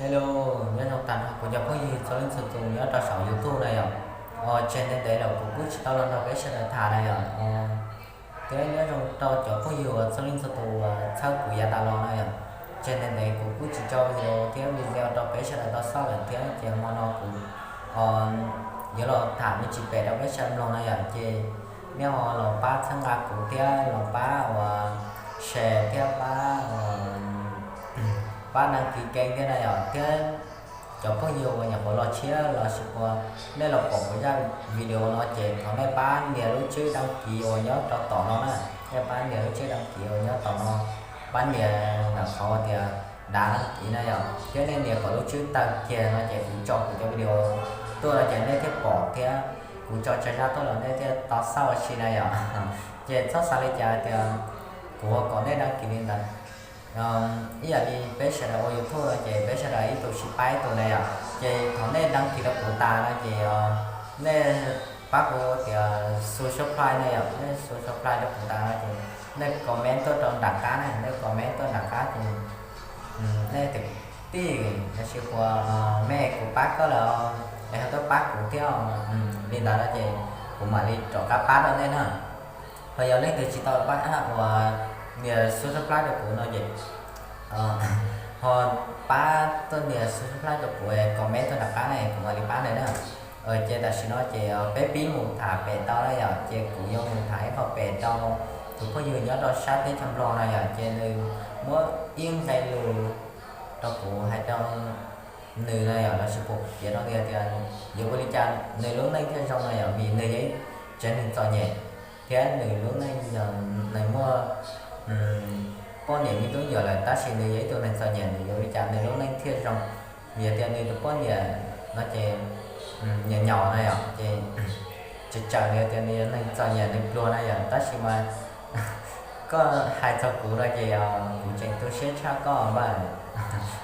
Hello, nyob zoo tag nrho kuv cov phooj ywg txhua leej txhua tus nyob rau saum YouTube na yom. Tseg ntev ntev lawm kuv kuj tsis tau los nrog peb sawv daws tham na yom. Thiab nyob zoo rau cov phooj ywg uas txhua leej txhua tus uas txhawb kuv yav tas los na yom. Tseg ntev ntev kuv kuj tsis tso video thiab video rau peb sawv daws tau xauj lawm thiab ces hmo no kuv yuav los tham me ntsis pem rau peb sawv daws mloog na yom. Ces nej ho los pab txhawb nqa kuv thiab los pab uas share thiab pab pab đăng ký kênh thiab na yom. Thiab cov phooj ywg uas nyuam qhuav los tshiab los sis uas nej los pom kuv zaj video no ces thov nej pab nias lub tswb đăng ký uas nyob rau tom no na. Nej pab nias lub tswb đăng ký uas nyob tom no, pab nias ntawm qhov tias đăng ký na yom. Thiab nej nias kom lub tswb tawg kiag no ces kuv tso kuv cov video tuaj no ces nej thiaj pom thiab kuv tso tsawg zaj tuaj los nej thiaj tau xauj ua si na yom. Ces txhob xav li cas tias kuv ho kom nej đăng ký li ntawd. Ib yam li peb sawv daws ua YouTube no ces peb sawv daws ib tug sib pab ib tug na yom. Ces thaum nej đăng ký rau kuv tas no ces nej pab kuv tias subscribe na yom. Nej subscribe rau kuv tas no ces nej comment tuaj rau nram qab na, nej comment tuaj nram qab ces nej tias tij, los sis uas mej, kuv pab koj lawm es ho tuaj pab kuv thiab li ntawd no ces kuv mam li rov qab pab rau nej na. Ho yog leej twg tsis tau pab uas nias subscribe rau kuv no ces ho pab tuaj nias subscribe rau kuv, comment tuaj nram qab na kuv mam li pab nej na. Ces tam sim no ces peb pib mus tham pem tau na yom. Ces kuv yuav mus tham ib qho pem rau tus phooj ywg nyob rau sab teb chaws Nplog na yom. Ces nws muab ib nqe lus rau kuv hais rau nws na yom, los sis kuv piav rau nws tias yuav ua li cas nws lub neej thiaj zoo na yom, vim nws yog ib tsev neeg txom nyem thiab nws lub neej yog nws muaj poj niam me tub me nyuam lawm tab sis nws yog ib tug neeg txom nyem, nws yuav ua li cas nws lub neej thiaj zoo. Vim tias nws tus poj niam no ces nyaum nyaum na yom, ces tsawm tsawm li tias nws yog neeg txom nyem neeg pluag na yom. Tab sis mas koj hais txog kuv no ces kuv tseem tu siab tshaj koj mas,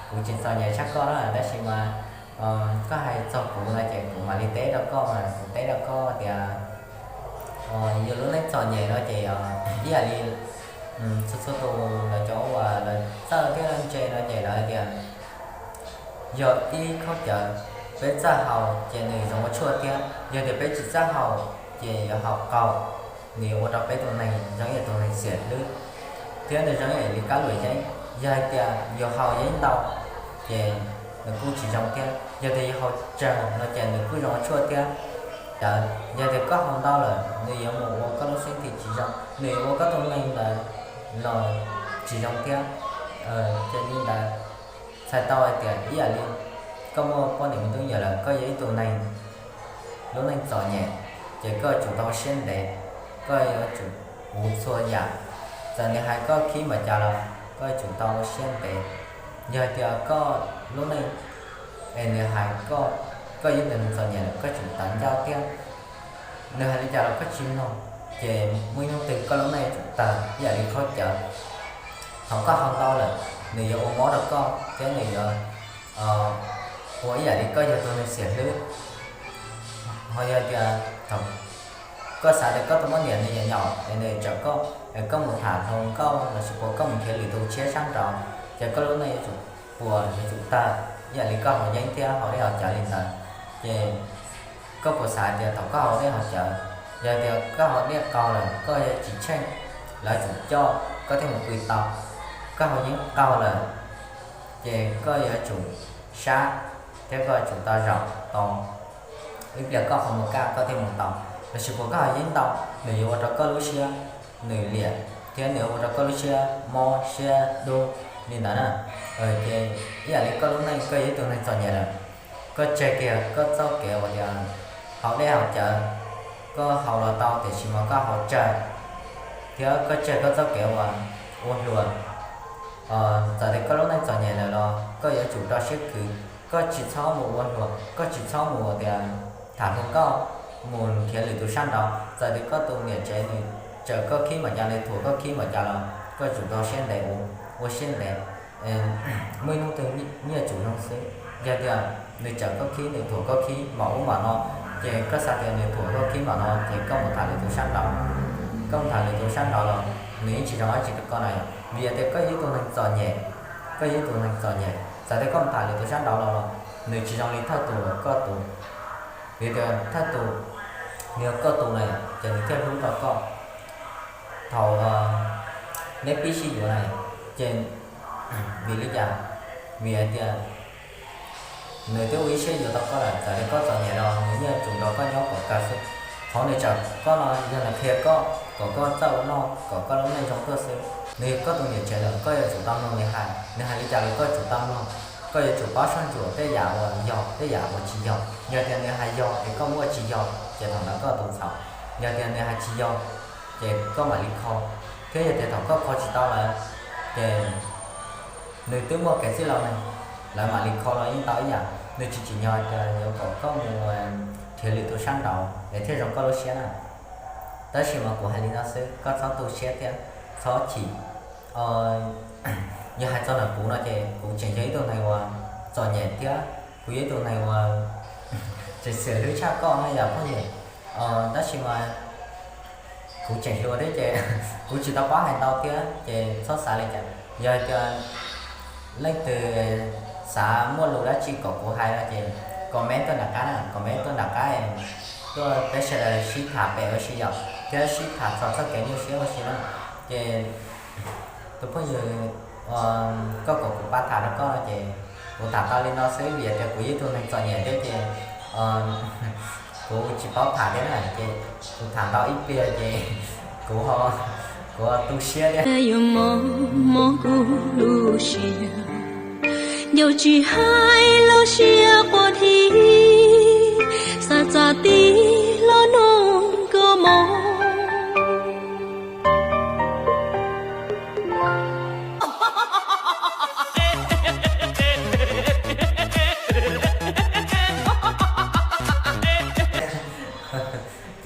kuv tseem txom nyem tshaj koj na, tab sis mas koj hais txog kuv no ces kuv mam li teb rau koj mas kuv teb rau koj tias yog lub neej txom nyem no ces ib yam li txhua txhua tus lawv cov uas lawv txawj thiab lawv ntse no ces lawv hais tias yog ib khaub cawv, peb txawj haus ces nws zoo ua tshuaj thiab, yog tias peb tsis txawj haus ces yuav haus qaug, nws yuav ua rau peb tus neeg zoo ib yam tus neeg xiam hlwb, thiab nws zoo ib yam li kab luam yeeb. Yog hais tias yus haus yeeb ntau ces nws kuj tsis zoo thiab, yog tias yus haus tsawg no ces nws kuj zoo ua tshuaj thiab. Cawv, yog tias koj haus ntau lawm nws yuav mus ua koj lub xeeb thim tsis zoo, nws yuav ua koj tus neeg ntawd los tsis zoo thiab. Ces li ntawd txhais tau hais tias ib yam li koj muaj poj niam me tub me nyuam lawm, koj yog ib tug neeg lub neej txom nyem, ces koj yuav tsum tau ua siab ntev, koj yuav tsum puv txhua yam. Txawm nws hais koj khib npaum cas los koj yuav tsum tau ua siab ntev. Yog hais tias koj lub neej es nws hais koj, koj yog ib tug neeg txom nyem lawm koj tsum tawv ncauj thiab. Nws hais li cas los koj tsis mloog, ces muaj ib hnub twg koj lub neej yuav tsum tawg ib yam li khaub cawv. Thaum koj haus ntau lawm, nws yuav ua mob rau koj thiab nws yuav ua ib yam li koj yog tus neeg xiam hlwb. Ho yog tias thaum koj xav tias koj tus poj niam nws nyaum nyaum es nws tsawm koj, es koj mus tham hluas nkauj los sis puas koj mus nrhiav lwm tus tshiab sab nraud, ces koj lub neej yuav tsum puas yuav tsum tawg ib yam li koj haus yeeb thiab haus dej haus cawv li ntawd. Ces koj puas xav tias thaum koj haus dej haus cawv, yog tias koj haus dej qaug lawm koj yuav tsis tsheej, lawv tsum coj koj thiaj mus pw tau. Koj haus yeeb qaug lawm ces koj yuav tsum sab thiab koj yuav tsum tau zaum tau ib pliag koj qhov muag kaj koj thiaj mus tau. Los sis puas koj haus yeeb ntau, nws yuav ua rau koj lub siab nws liam thiab nws yuav ua rau koj lub siab mob siab dub li ntawd na. Ces ib yam li koj lub neej koj yog ib tug neeg txom nyem lawm, koj tseg kiag koj txoj kev uas tias haus dej haus cawv, koj haus los tau tiam sis mas koj haus tsawg, thiab koj tseg koj txoj kev uas ua hluas. Txawm tias koj lub neej txom nyem lawm los koj yuav tsum rau siab khwv, koj tsis txhob mus ua hluas, koj tsis txhob mus tias tham hluas nkauj, mus nrhiav lwm tus sab nraud. Txawm tias koj tus niam tsev nws tsawm koj khib npaum cas, nws thuam koj khib npaum cas los koj tsum rau siab ntev ua, ua siab ntev. Muaj ib hnub twg nyiaj tsum zoo xwb. Yog tias nws tsawm koj khib nws thuam koj khib npaum ub npaum no, ces koj xav tias nws thuam koj khib npaum no ces koj mus tham lwm tus sab nraud. Koj mus tham lwm tus sab nraud los nws yeej tsis zoo dab tsi rau koj na yom. Vim tias koj yog ib tug neeg txom nyem, koj yog ib tug neeg txom nyem, Txawm tias koj mus tham lwm tus sab nraud los nws tsis zoo li thawj tus koj tus. Vim tias thawj tus nws yog koj tus na, ces nws thiaj hlub tau koj. Thaum neb pib sib yuav na, ces vim li cas? Vim hais tias nws twb ua ib siab yuav tau koj lawm, txawm tias koj txom nyem los nws yeej tsum nrog koj nyob kom kawg xwb. Qhov nws tsawm koj no yog nws qhia koj kom koj txawj ua noj, kom koj lub neej zoo tuaj xwb. Nws yog koj tus niam tsev lawm, koj yuav tsum tau mloog nws hais. Nws hais li cas los koj yuav tsum tau mloog. Koj yuav tsum paub soj ntsuam tej yam uas yog, tej yam uas tsis yog. Yog tias nws hais yog es koj muab ua tsis yog, ces thaum ntawd koj tus txhaum. Yog tias nws hais tsis yog, ces koj mam li kho. Thiab yog tias thaum koj kho tsis tau lawm, ces nws twb muaj kev txij los nws, lawv mam li kho los yeej tau ib yam. Nws tsis tsim nyog tias yuav kom koj mus nrhiav lwm tus sab nraud es thiaj zoo koj lub siab na. Tab sis mas kuv hais li no xwb, koj txhob tu siab thiab txhob chim. Yog hais txog ntawm kuv no ces kuv tseem yog ib tug neeg uas txom nyem thiab kuv yog ib tug neeg uas tseem xiam hlwb tshaj koj no yom phooj ywg. Tab sis mas kuv tseem hluas thiab ces kuv tsis tau paub hais ntau thiab ces txhob xav li cas. Yog tias leej twg xav muaj lus dab tsi kom kuv hais no ces comment tuaj nram qab na, comment tuaj nram qab, tuaj peb sawv daws sib tham pem ua si yom, thiab sib tham txog txoj kev nyuaj siab ua si na. Ces tus phooj ywg, koj kom kuv pab tham rau koj no ces kuv tham tau li no xwb, vim tias kuv yog ib tug neeg txom nyem thiab ces kuv tsis paub tham thiab na, ces kuv tham ntau ib pliag ces kuv, kuv tu siab thiab. Yuav mob mob kuv lub siab, ncaus tsis hais lub siab quaj dhib, xav txog tib lo nug koj mob.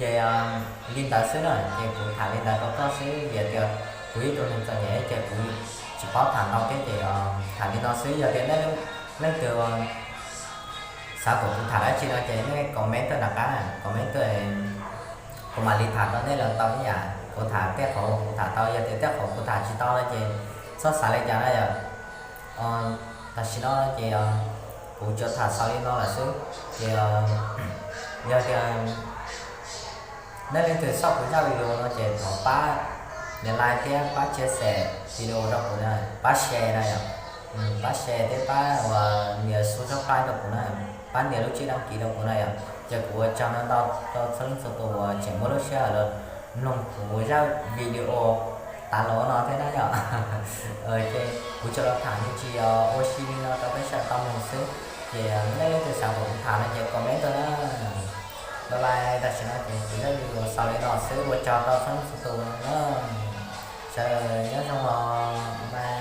Ces li ntawd xwb na, ces kuv tham li ntawd rau koj xwb, vim tias kuv yog ib tug neeg txom nyem ces kuv tsis paub tham ntau thiab ces tham li no xwb. Yog tias nej leej twg xav kom kuv tham dab tsi no ces nej comment tuaj nram qab na, comment tuaj, kuv mam li tham rau nej los tau ib yam. Kuv tham tej qhov kuv tham tau, yog tias tej qhov kuv tham tsis tau no ces txhob xav li cas na yom. Tam sim no ces kuv tsuas tham xaus li no lawm xwb. Ces yog tias nej leej twg xauj kuv zaj video no ces thov pab nias like thiab pab chia sẻ video rau kuv na, pab share na yom. Pab share thiab pab uas nias subscribe rau kuv na, pab nias lub tswb đăng ký rau kuv na yom. Ces kuv ua tsaug ntau ntau rau txhua leej txhua tus uas tseem muaj lub sij hawm los mloog kuv zaj video tas los no thiab na yom. Ces kuv tsuas los tham me ntsis ua si li no rau peb sawv daws tau mloog xwb. Ces nej leej twg xav kom kuv tham no ces comment tuaj na. Bye bye, tam sim no ces kuv zaj video xaus li no xwb, ua tsaug rau txhua leej txhua tus na. Sawv daws nyob zoo os, bye bye.